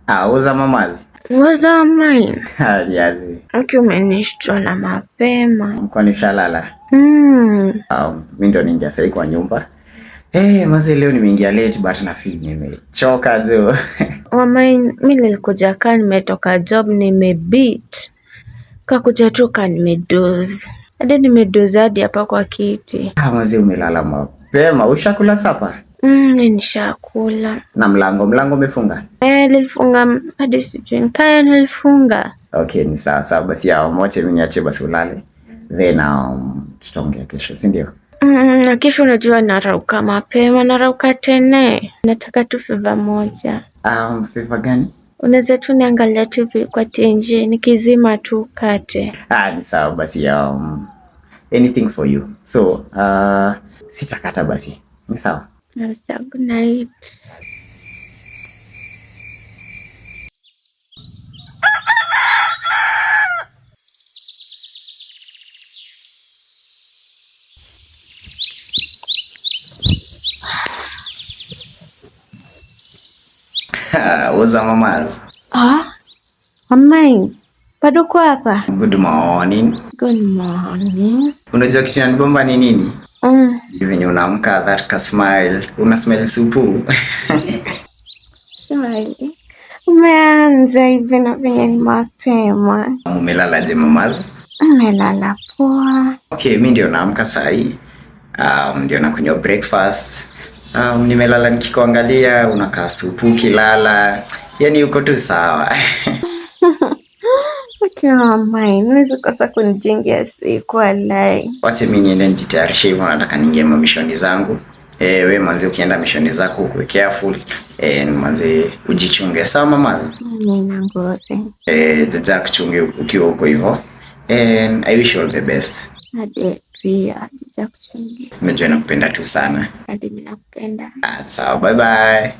Ah, uza mamazi. Uza mine. Ah, jazi. Aki umenishtua na mapema. Mko nishalala. Mi ndo niingia sahi kwa nyumba. Eh, maze leo nimeingia late but na feel nimechoka jo. Wamai, mi nilikuja kaa nimetoka job nimebeat. Kakuja tu kaa nimedoze. Hadi nimedoze hadi hapa kwa kiti. Ah, maze umelala mapema. Ushakula sapa? Nishakula. Na mlango umefunga? Eh, nilifunga hadi sijui kaya nilifunga. Okay, ni sawa sawa basi ya mwache mimi niache basi ulale. Then tutaongea kesho, si ndio? Na kesho unajua narauka mapema, narauka tene. Nataka tu favor moja. Favor gani? Unaweza tu niangalia tu hivi kwa tenje, nikizima tu kate. Ah, ni sawa basi anything for you. So, sitakata basi. Ni sawa. Sawa, good night. Uza mamazi. Ah, amai, bado uko hapa? Good morning. Good morning. Unajua kitu inanibamba ni nini? Venye unaamka that ka smile, una smile supu. Sorry. Umeanza hivi na venye ni mapema. Umelalaje mamazi? Umelala poa. Okay, mi ndio naamka saa hii. Ndio nakunywa breakfast. Nimelala nikikuangalia, unakaa supu ukilala. Yaani uko tu sawa. Okay, mama, unaweza kosa kunijengea siku walai. Wacha mi niende nijitayarishe hivyo, nataka niingie mamishoni zangu. We manze ukienda mishoni zako ukuwe careful. Manze ujichunge sawa mamazi? Nina ngori. Jaja kuchunge ukiwa huko hivyo. I wish you all the best. Hadi pia jaja kuchunge. Unajua nakupenda tu sana. Hadi mimi nakupenda. Ah, sawa, bye bye.